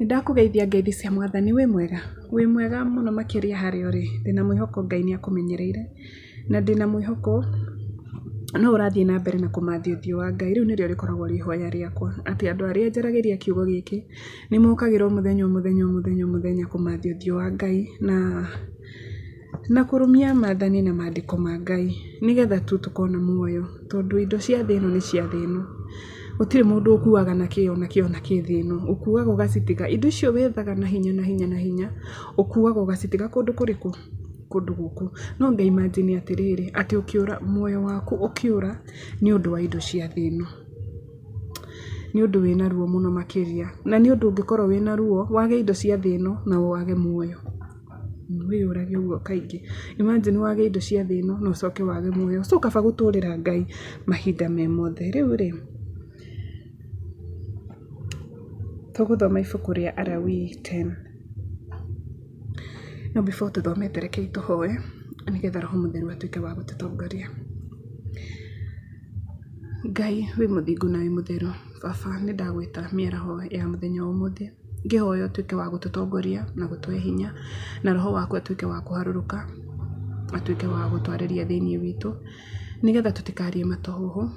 Nĩndakũgeithia ngeithi cia mwathani, wĩ mwega? Wĩ mwega mũno makĩria harĩa ũrĩ, ndĩna mwĩhoko Ngai nĩ akũmenyereire, na ndĩna mwĩhoko no ũrathiĩ na mbere na kũmathia ũthiũ wa Ngai, rĩu nĩrĩo rĩkoragwo rĩ ihoya rĩakwa, atĩ andũ arĩa njaragĩria kiugo gĩkĩ, nĩ mokagĩra o mũthenya o mũthenya o mũthenya o mũthenya kũmathia ũthiũ wa Ngai, na kũrũmia maathani na mandĩko ma Ngai, nĩgetha tu tũkona muoyo, tondũ indo cia thĩ ĩno nĩ cia thĩ ĩno, gũtirĩ mũndũ ũkuaga nakĩ onakĩ onakĩ thĩ ĩno, ũkuaga ũgacitiga, indo icio wethaga na hinya na hinya na hinya, ũkuaga ũgacitiga kũndũ kũrĩkũ? Kũndũ gũkũ. No nga imagine atĩrĩrĩ, atĩ ũkĩũra, muoyo waku ũkĩũra nĩ ũndũ wa indo cia thĩ ĩno. Nĩ ũndũ wĩna ruo mũno makĩria, na nĩ ũndũ ũngĩkorwo wĩna ruo, wage indo cia thĩ ĩno na wage muoyo. Wĩyũragie ũguo kaingĩ. Imagine wage indo cia thĩ ĩno na ũcoke wage muoyo. So kaba gũtũrĩra Ngai mahinda me mothe. Rĩu rĩ, tũgũthoma ibuku rĩa Alawii 10. No before tũthomete rekei tũhoe nĩgetha Roho Mũtheru atuĩke wa gũtũtongoria. Ngai wĩ mũthingu na wĩ mũtheru, Baba nĩ ndagwĩta mĩaraho ya mũthenya wa ũmũthĩ, ngĩhoya ũtuĩke wa gũtũtongoria na gũtũhe hinya, na roho waku atuĩke wa kũharũrũka, atuĩke wa gũtwarĩria thĩinĩ witũ, nĩgetha tũtikarie matũhũhũ.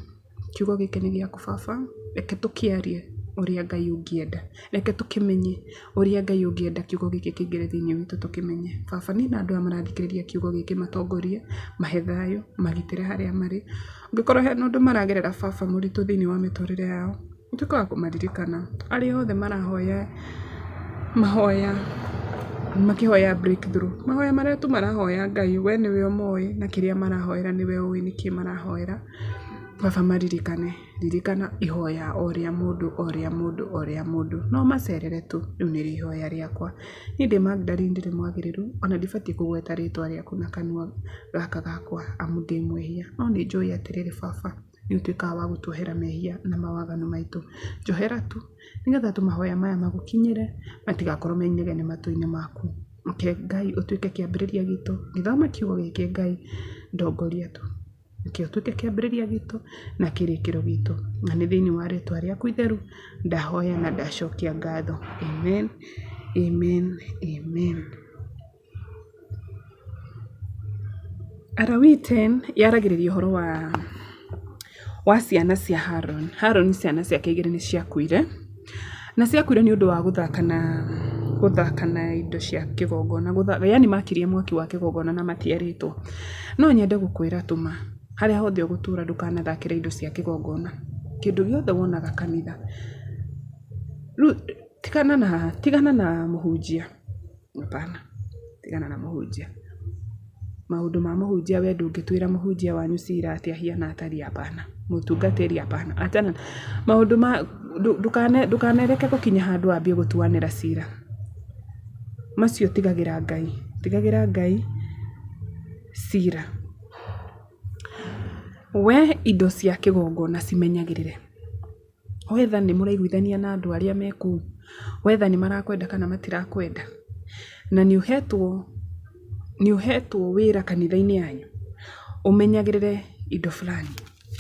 Kiugo gĩkĩ nĩ gĩaku Baba, reke tũkĩarie ũrĩa Ngai ũngĩenda, reke tũkĩmenye ũrĩa Ngai ũngĩenda kiugo gĩkĩ kĩingĩre thĩinĩ witũ tũkĩmenye. Baba niĩ na andũ aya marathikĩrĩria kiugo gĩkĩ matongorie, mahe thayũ, magitĩre harĩa marĩ. Ũngĩkorwo hena ũndũ maragerera Baba mũritũ thĩinĩ wa mĩtũrĩre yao, ũtuĩke wa kũmaririkana. Arĩa othe marahoya mahoya makĩhoya breakthrough, mahoya marĩa tu marahoya Ngai, we nĩwe ũmoĩ na kĩrĩa marahoera nĩwe ũĩ nĩkĩ marahoera. Baba maririkane, ririkana ihoya o rĩa mũndũ o rĩa mũndũ o rĩa mũndũ, no ũmacerere tu, rĩu nĩrĩo ihoya rĩakwa. Niĩ ndĩ Magdalene ndirĩ mwagĩrĩru, ona ndibatiĩ kũgweta rĩtwa rĩaku na kanua gaka gakwa amu ndĩ mwĩhia, no nĩ njũĩ atĩrĩrĩ Baba, nĩ ũtuĩkaga wa gũtuohera mehia na mawaganu maitũ. Njohera tu, nĩgetha tu mahoya maya magũkinyĩre, matigakorwo me inegene matũ-inĩ maku. Reke Ngai ũtuĩke kĩambĩrĩria gitũ, ngĩthoma kiugo gĩkĩ Ngai ndongoria tu. Reke ũtuĩke kĩambĩrĩria gitũ na kĩrĩkĩro gitũ. Na nĩ thĩinĩ wa rĩtwa rĩaku itheru ndahoya na ndacokia ngatho. Amen, amen, amen. Alawii 10 yaragĩrĩria ũhoro wa ciana cia Harũni. Harũni ciana ciake igĩrĩ nĩ ciakuire, na ciakuire nĩ ũndũ wa gũthaka na gũthaka na indo cia kĩgongona, yaani makirie mwaki wa kĩgongona na matierĩtwo. No nyende gũkwĩra tu ma, harĩa hothe ũgũtũra ndũkanathakĩre indo cia kĩgongona. Kĩndũ gĩothe wonaga kanitha, rĩu tigana na mũhunjia. Hapana, tigana na mũhunjia. Maũndũ ma mũhunjia we ndũngĩtuĩra mũhunjia wanyu cira atĩ ahiana atariĩ hapana. Mũtungatĩri hapana. Achana maũndũ ma ndũkanereke gũkinya handũ wambie gũtuanĩra cira. Macio tigagĩra Ngai, tigagĩra Ngai cira. We indo cia kĩgongona cimenyagĩrĩre. Wetha nĩ mũraiguithania na andũ arĩa me kũu, wetha nĩ marakwenda kana matirakwenda, na nĩ ũhetwo nĩ ũhetwo wĩra kanitha-inĩ yanyu, ũmenyagĩrĩre indo fulani,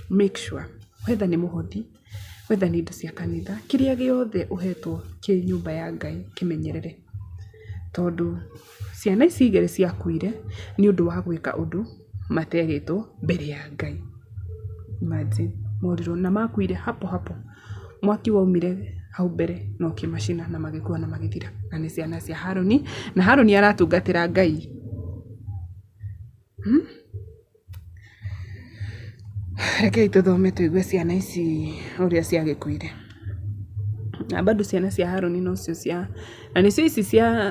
make sure wetha nĩ mũhothi, wetha nĩ indo cia kanitha, kĩrĩa gĩothe ũhetwo kĩ nyũmba ya Ngai kĩmenyerere. Tondũ ciana ici igĩrĩ ciakuire nĩ ũndũ wa gwĩka ũndũ materĩtwo mbere ya Ngai. Imagine morirwo na makuire hapo hapo. Mwaki waumire hau mbere na ũkĩmacina na magĩkua na magĩthira. Na nĩ ciana cia Harũni, na Harũni aratungatĩra Ngai. Rekei tũthome tũigue ciana ici ũrĩa ciagĩkuire. Na bado ciana cia Harũni nocio cia, na nĩcio ici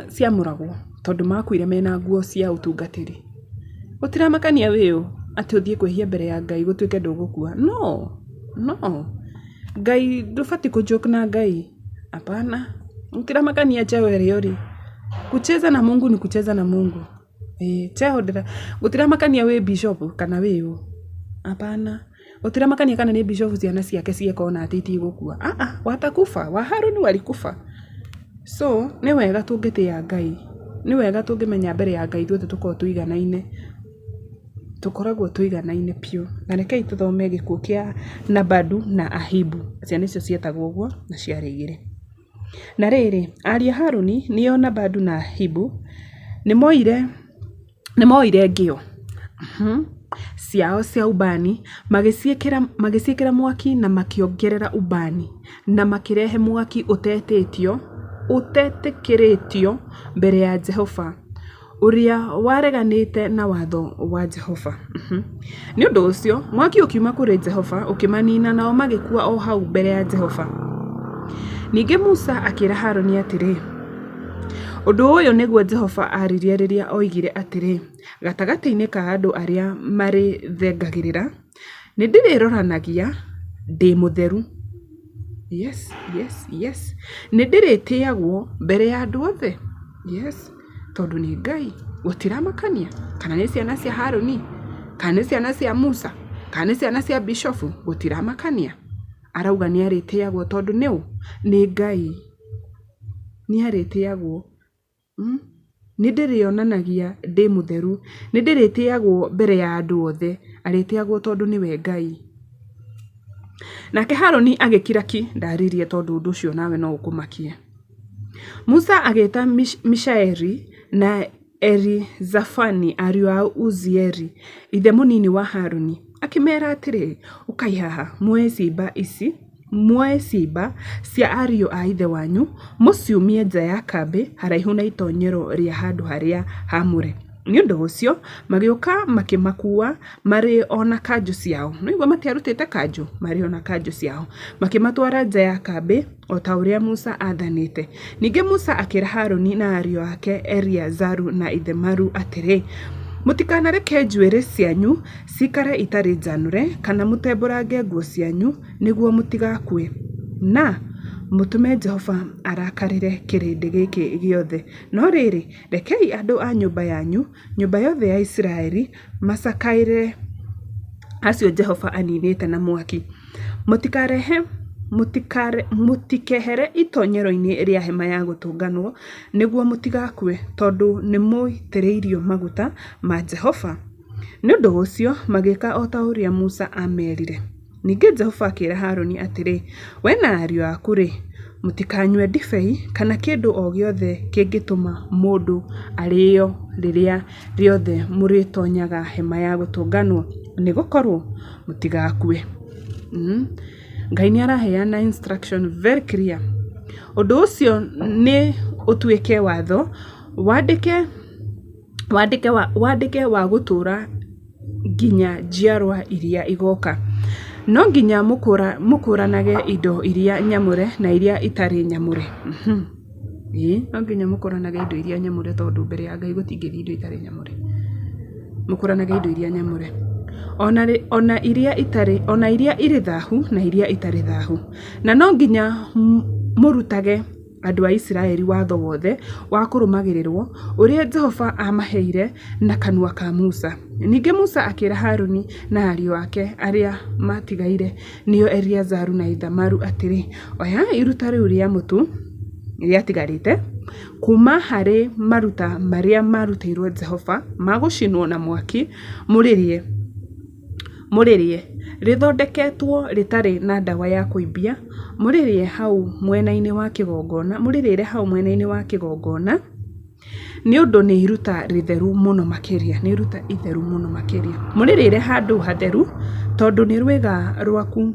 ciamũragwo tondũ makuire mena nguo cia ũtungatĩri. Gũtiramakania wĩ ũ atĩ ũthiĩ kwĩhia mbere ya Ngai gũtuĩke ndũgũkua. No, no, Ngai ndũbatiĩ kũ joke na Ngai, hapana. Gũtiramakania cheo ĩrĩa ũrĩ. Kucheza na Mungu ni kucheza na Mungu. Ĩĩ cheo ndĩra, gũtiramakania wĩ bishop kana wĩ ũ, hapana. Gũtiramakania kana nĩ bishop ciana ciake cieka ũna atĩ itigũkua, aa watakufa, wa Haruni walikufa. So nĩ wega tũngĩtĩa Ngai, nĩ wega tũngĩmenya mbere ya Ngai ithuothe tũkoragwo tũiganaine, tũkoragwo tũiganaine biũ. Na rekei tũthome gĩkuũ kĩa Nabadu na Ahibu, ciana icio cietagwo ũguo na ciarĩ igĩrĩ. Na rĩrĩ, ariũ a Haruni, nĩo Nadabu na Abihu, nĩ mooire ngĩo ciao cia ũbani, magĩciĩkĩra mwaki na makĩongerera ũbani, na makĩrehe mwaki ũtetĩkĩrĩtio mbere ya Jehova, ũrĩa wareganĩte na watho wa Jehova. Nĩ ũndũ ũcio mwaki ũkiuma kũrĩ Jehova ũkĩmaniina, nao magĩkua o hau mbere ya Jehova. Ningĩ Musa akĩra Haruni atĩrĩ, Ũndũ ũyũ nĩguo Jehova aaririe rĩrĩa oigire atĩrĩ, 'Gatagatĩ-inĩ ka andũ arĩa marĩthengagĩrĩra, nĩndĩrĩronanagia ndĩ mũtheru. Yes, yes, yes. Nĩndĩrĩtĩagwo mbere ya andũ othe. Yes, tondũ nĩ Ngai, gũtiramakania kana nĩ ciana cia Haruni, kana nĩ ciana cia Musa, kana nĩ ciana cia bishofu, gũtiramakania. Arauga nĩ arĩtĩagwo tondũ nĩ ũ? Nĩ Ngai. Nĩ arĩtĩagwo. Hmm? Nĩ ndĩrĩonanagia ndĩ mũtheru. Nĩ ndĩrĩtĩagwo mbere ya andũ othe. Arĩtĩagwo tondũ nĩwe Ngai. Nake Haruni agĩkira ki, ndaririe tondũ ũndũ ũcio nawe no ũkũmakie. Musa agĩta Mishaeli na Elizafani ariũ a Uzieli, ithe mũnini wa Haruni, akĩmeera atĩrĩ, Ũkai haha, muoe ciimba ici, muoe ciimba cia ariũ a ithe wanyu, mũciumie nja ya kambĩ haraihu na itonyero rĩa handũ harĩa haamũre. Nĩ ũndũ ũcio magĩũka makĩmakuua marĩ o na kanjũ ciao. Nĩũraigua matiarutĩte kanjũ? Marĩ o na kanjũ ciao. Makĩmatwara nja ya kambĩ o ta ũrĩa Musa aathanĩte. Ningĩ Musa akĩra Haruni na ariũ ake Eliazaru na Ithamaru atĩrĩ, Mũtikanareke njuĩrĩ cianyu ciikare itarĩ njanũre kana mũtembũrange nguo cianyu nĩguo mũtigakue, na mũtũme Jehova arakarĩre kĩrĩndĩ gĩkĩ gĩothe. No rĩrĩ, rekei andũ a nyũmba yanyu, nyũmba yothe ya Isiraeli, macakaĩre acio Jehova aniinĩte na mwaki. Mũtikarehe mũtikehere itonyero-inĩ rĩa hema ya gũtũnganwo, nĩguo mũtigakue, tondũ nĩmũitĩrĩirio maguta ma Jehova. Nĩ ũndũ ũcio magĩĩka o ta ũrĩa Musa aamerire. Ningĩ Jehova akĩra Haruni atĩrĩ, Wee na ariũ aku-rĩ, mũtikanyue ndibei kana kĩndũ o gĩothe kĩngĩtũma mũndũ arĩĩo rĩrĩa rĩothe mũrĩtoonyaga hema ya gũtũnganwo, nĩ gũkorũo mũtigakue. Ngai nĩ araheana instruction very clear. Ũndũ ũcio nĩ ũtuĩke watho wandĩke wandĩke wandĩke wa gũtũũra nginya njiarwa iria igooka. No nginya mũkũũranage indo iria nyamũre na iria itarĩ nyamũre. Ĩĩ no nginya mũkũranage indo iria nyamũre tondũ mbere ya Ngai gũtingĩthiĩ indo itarĩ nyamũre. Mũkũranage indo iria nyamũre. Ona iria itarĩ, ona iria irĩ thahu na iria itarĩ thahu. Na no nginya mũrutage andũ a Isiraeli watho wothe wa kũrũmagĩrĩrũo, ũrĩa Jehova aamaheire na kanua ka Musa. Ningĩ Musa akĩra Haruni na ariũ ake arĩa maatigaire, nĩo Eliazaru na Ithamaru atĩrĩ, Oyai iruta rĩu rĩa mũtu rĩatigarĩte kuuma harĩ maruta marĩa maarutĩirũo Jehova ma gũcinwo na mwaki, mũrĩrĩe, rĩthondeketwo rĩtarĩ na ndawa ya kũimbia, mũrĩrĩe hau mwena-inĩ wa kĩgongona, mũrĩrĩre hau mwena-inĩ wa kĩgongona. Nĩ ũndũ nĩ iruta rĩtheru mũno makĩria, nĩ iruta itheru mũno makĩria. Mũrĩrĩre handũ hatheru, tondũ nĩ rwĩga rwaku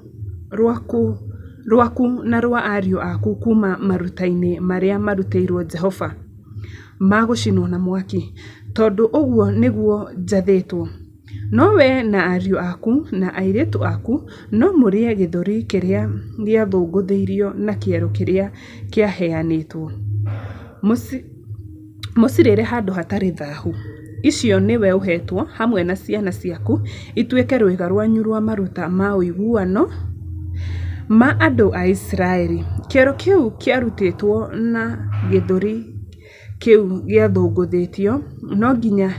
rwaku rwaku na rwa ariũ aku kuuma maruta-inĩ marĩa marutĩirwo Jehova ma gũcinwo na mwaki, tondũ ũguo nĩguo njathĩtwo. No wee na ariũ aku na airĩtu aku no mũrĩe gĩthũri kĩrĩa gĩathũngũthĩirio na kĩero kĩrĩa kĩaheanĩtwo, mũcirĩĩre handũ hatarĩ thahu. Icio nĩwe ũheetwo hamwe na ciana ciaku ituĩke rwĩga rwanyu rwa maruta ma ũiguano ma andũ a Isiraeli. Kĩero kĩu kĩarutĩtwo na gĩthũri kĩu gĩathũngũthĩtio, no nginya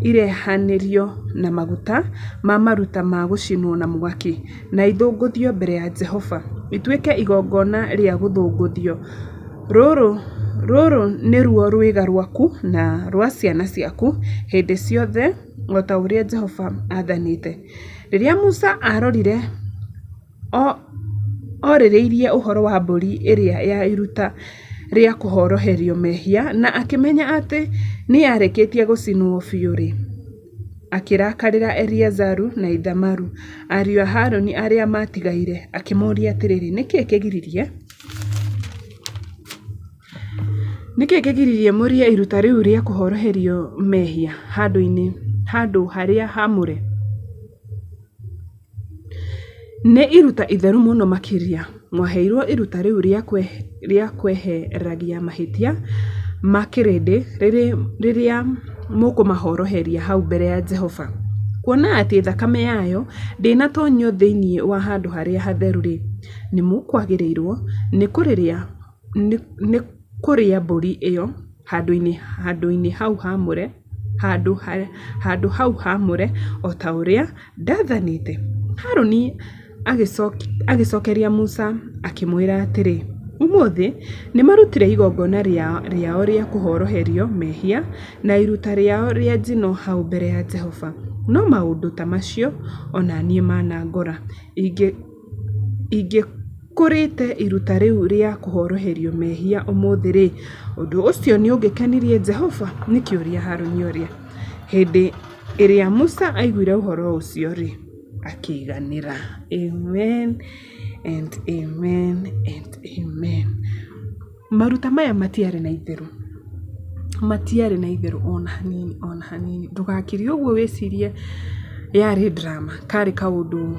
irehanĩrio na maguta ma maruta ma gũcinwo na mwaki, na ithũngũthio mbere ya Jehova, ituĩke igongona rĩa gũthũngũthio. Rũrũ rũrũ nĩruo rwĩga rwaku na rwa ciana ciaku hĩndĩ ciothe, o ta ũrĩa Jehova aathanĩte. Rĩrĩa Musa aarorire, o orĩrĩirie ũhoro wa mbũri ĩrĩa ya iruta rĩa kũhoroherio mehia na akĩmenya atĩ nĩyarĩkĩtie gũcinwo biũ-rĩ, akĩrakarĩra Eleazaru na Ithamaru, ariũ a Harũni arĩa maatigaire, akĩmooria atĩrĩ, Nĩ kĩĩ kĩgiririe mũrĩe iruta rĩu rĩa kũhoroherio mehia handũ harĩa haamũre? Nĩ iruta itheru mũno makĩria. Mwaheirwo iruta rĩu rĩa kweheragia mahĩtia ma kĩrĩndĩ rĩrĩa mũkũmahoroheria hau mbere ya Jehova. Kuona atĩ thakame yayo ndĩnatoonyio thĩinĩ wa handũ harĩa hatheru-rĩ, nĩmũkwagĩrĩirwo nĩ kũrĩa mbũri ĩyo handũ-inĩ hau haamũre handũ hau haamũre o ta ũrĩa ndaathanĩte. Harũni agĩcookeria Musa, akĩmwĩra atĩrĩ, Ũmũthĩ nĩmarutire igongona rĩao rĩa kũhoroherio mehia na iruta rĩao rĩa njino hau mbere ya Jehova, no maũndũ ta macio o na niĩ manangora. Ingĩkũrĩte iruta rĩu rĩa kũhoroherio mehia ũmũthĩ-rĩ, ũndũ ũcio nĩũngĩakenirie Jehova? Nĩ kĩũria Harũni oria. Hĩndĩ ĩrĩa Musa aiguire ũhoro ũcio-rĩ, akĩiganĩra. Amen and amen and amen. Maruta maya matiarĩ na itherũ, matiarĩ na itherũ ona hanini ona hanini. Ndũgakire ũguo wĩcirie yarĩ drama, karĩ kaũndũ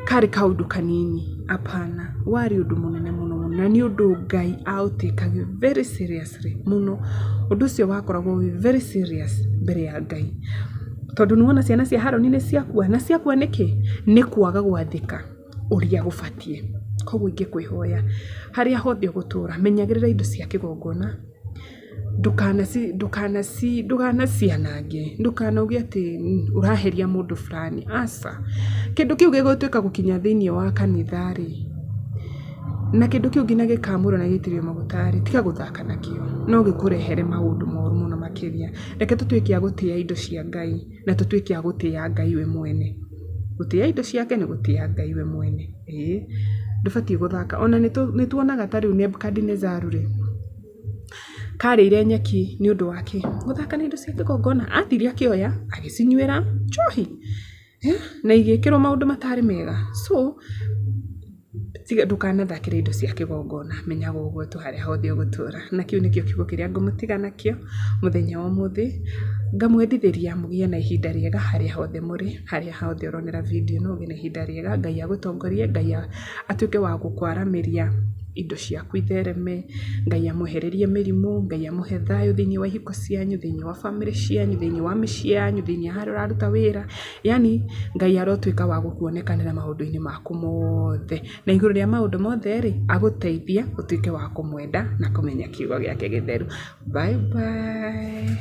karĩ kaũndũ kanini, hapana, warĩ ũndũ mũnene mũno mũno, na nĩ ũndũ Ngai aũtĩkaga very seriously mũno. Ũndũ ũcio wakoragwo wĩ very serious mbere ya Ngai. Tondũ nĩ wona ciana cia Harũni nĩ ciakua, na ciakua nĩkĩ? Nĩ kwaga gwathĩka ũrĩa gũbatiĩ. Koguo ingĩkwĩhoya harĩa hothe ũgũtũra, menyagĩrĩra indo cia kĩgongona, ndũkanacianange, ndũkanauge atĩ ũraheria mũndũ fulani, aca. Kĩndũ kĩu gĩgũtuĩka gũkinya thĩiniĩ wa kanitha rĩ, na kĩndũ kĩu nginya gĩkamũrwo na gĩitĩrĩrio maguta rĩ, tiga gũthaka nakĩo, no gĩkũrehere maũndũ moru mũno makĩria. Reke tũtuĩke a gũtĩa indo cia Ngai na tũtuĩke a gũtĩa Ngai we mwene. Gũtĩa indo ciake nĩ gũtĩa Ngai we mwene. Ĩĩ, ndũbatiĩ gũthaka. Ona nĩ tuonaga ta rĩu Nebukadinezaru rĩ, karĩire nyeki nĩ ũndũ wa kĩ? Gũthaka na indo cia kĩgongona. Athire akĩoya agĩcinyuĩra njohi na igĩkĩrwo maũndũ matarĩ mega. So, tiga ndũkanathakĩre indo cia kĩgongona, menyaga ũguo tu harĩa hothe ũgũtũra. Na kĩu nĩkĩo kiugo kĩrĩa ngũmũtiga nakĩo mũthenya wa ũmũthĩ. Ngamwendithĩria mũgĩe na ihinda rĩega harĩa hothe mũrĩ, harĩa hothe ũronera video ĩno ũgĩe na ihinda rĩega, Ngai agũtongorie, Ngai atuĩke wa gũkwaramĩria indo ciaku ithereme, Ngai amwehererie mĩrimũ, Ngai amũhe thayũ thĩinĩ wa ihiko cianyu, thĩinĩ wa bamĩrĩ cianyu, thĩinĩ wa mĩciĩ yanyu, thĩinĩ wa harĩa ũraruta wĩra. Yaani Ngai arotuĩka wa gũkuonekanĩra maũndũ-inĩ maku mothe. Na igũrũ rĩa maũndũ mothe rĩ, agũteithie ũtuĩke wa kũmwenda na kũmenya kiugo gĩake gĩtheru. Bye bye.